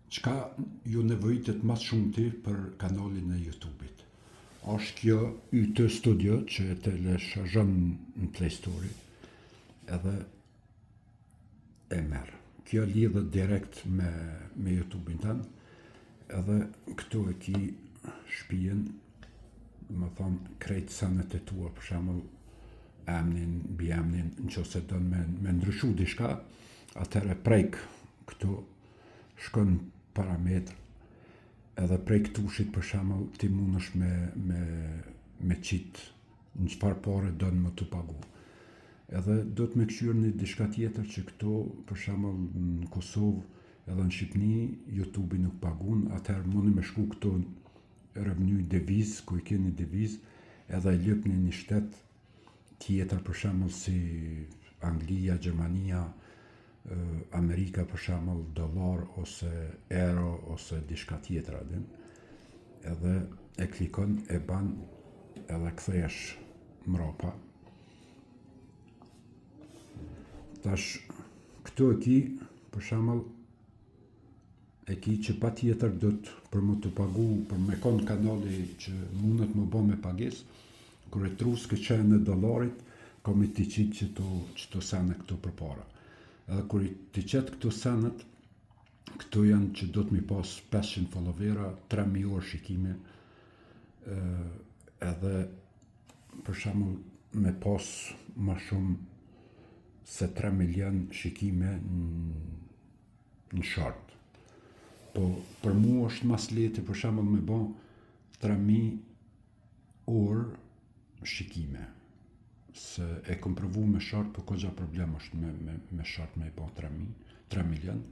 Çka ju nevojitet ma shumti për kanalin e YouTube-it? Është kjo YT Studio që e teleshazhon në Play Store edhe e merr. Kjo lidhet direkt me, me YouTube-in tënd, edhe këtu e ki shpijën, më thonë, krejt senet e tua, për shembull, emnin, mbiemnin, në qoftë se don me, me ndryshu diçka, atëherë prek këtu, shkon parametr, edhe prej këtushit për shembull ti mundesh me me me qit në çfarë pare don me të pagu. Edhe do të me kqyr një diçka tjetër që këto, për shembull në Kosovë edhe në Shqipni, YouTube-i nuk pagun, atëherë mundi me shku këto revenue deviz, ku i keni deviz, edhe e lypni një shtet tjetër, për shembull si Anglia, Gjermania, Amerika për shembull dollar ose euro ose diçka tjetër, a din? Edhe e klikon, e ban edhe kthehesh mrapa. Tash këtu e ki, për shembull, e ki që pa tjetër do të për më të pagu, për me konë kanali që mundet më bo me pagesë, kur e trus këtë në dolarit, ka me t'i qitë qëto, qëto sene këtu përpara. Edhe kur i t'i qet këto senet, këto janë që do të mi pas 500 followera, 3000 orë shikime, edhe për shembull me pas ma shumë se 3 milion shikime në, në short. Po për mu është mas lehtë për shembull me bo 3000 orë shikime. Se e kom provu me short, po kogja problem është me, me, me short me i bo 3000, 3 milion.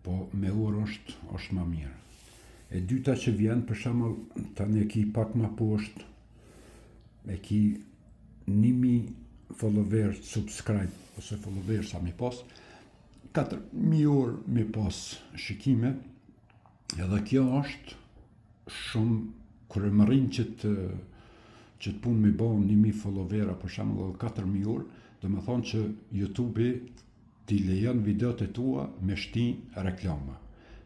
Po me orë është, është ma mirë. E dyta që vjen, për shembull, tani e ki pak ma poshtë, e ki 1000 follower subscribe ose follower sa mi pas, 4000 orë mi pas shikime, edhe kjo është shumë, kur e mërin që të, që të punë mi bo 1000 followera, për shembull edhe 4000 orë, do me thonë që YouTube-i ti lejon videot e tua me shti reklama.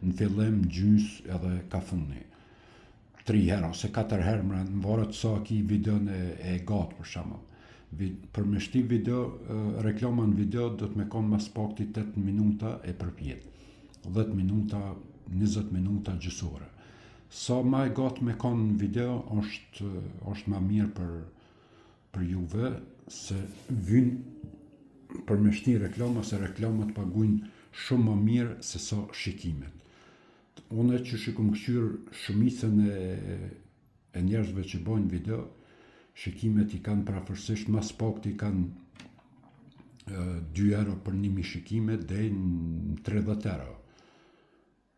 Në fillim, gjys edhe ka funi. 3 herë ose 4 herë më në varet sa ki videon e, e gatë për shembull. Për me shti video, reklama në video do të me konë mas pakti 8 minuta e përpjetë. 10 minuta, 20 minuta gjysore. Sa ma e gatë me konë video është, është ma mirë për, për juve, se vyn për me shti reklama, se reklamat paguajnë shumë ma mirë se sa shikimet. Unë që shi kom këqyr shumicën e, e njerëzve që bojnë video, shikimet i kanë prafërsisht, mas pakti kanë 2 euro për 1000 shikime deri në 30 euro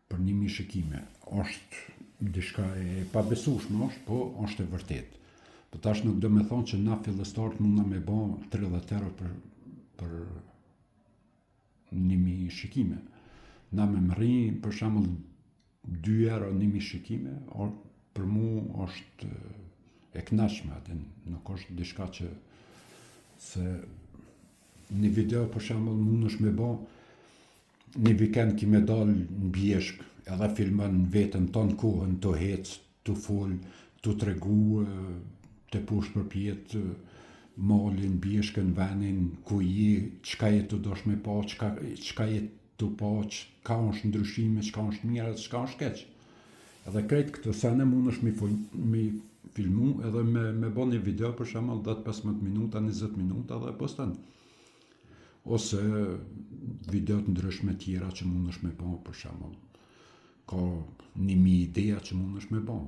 për 1000 shikime. Është diçka e pabesueshme është, po është e vërtetë. Po tash nuk do me thonë që na fillestarët mundna me bo 30 euro për për 1000 shikime. Na me mërri, për shembull, 2 euro 1000 shikime, or, për mu është e kënaqshme, atë nuk është diçka që se një video për shembull mundesh me bo një vikend ki me dal në bjeshk edhe filmon veten ton kohën të hec, të fol, të tregu të poshtë përpjetë malin, bjeshkën, venin, ku je, çka je të dosh me pa, çka, çka je të pa, çka është ndryshime, çka është mirë edhe çka është keq. Edhe krejt këto sene mundesh mi, mi filmu edhe me, me bo një video për shembull 10-15 minuta, 20 minuta dhe e poston. Ose video të ndryshme tjera që mundesh me bo për shembull. Ka një mijë ideja që mundesh me bo.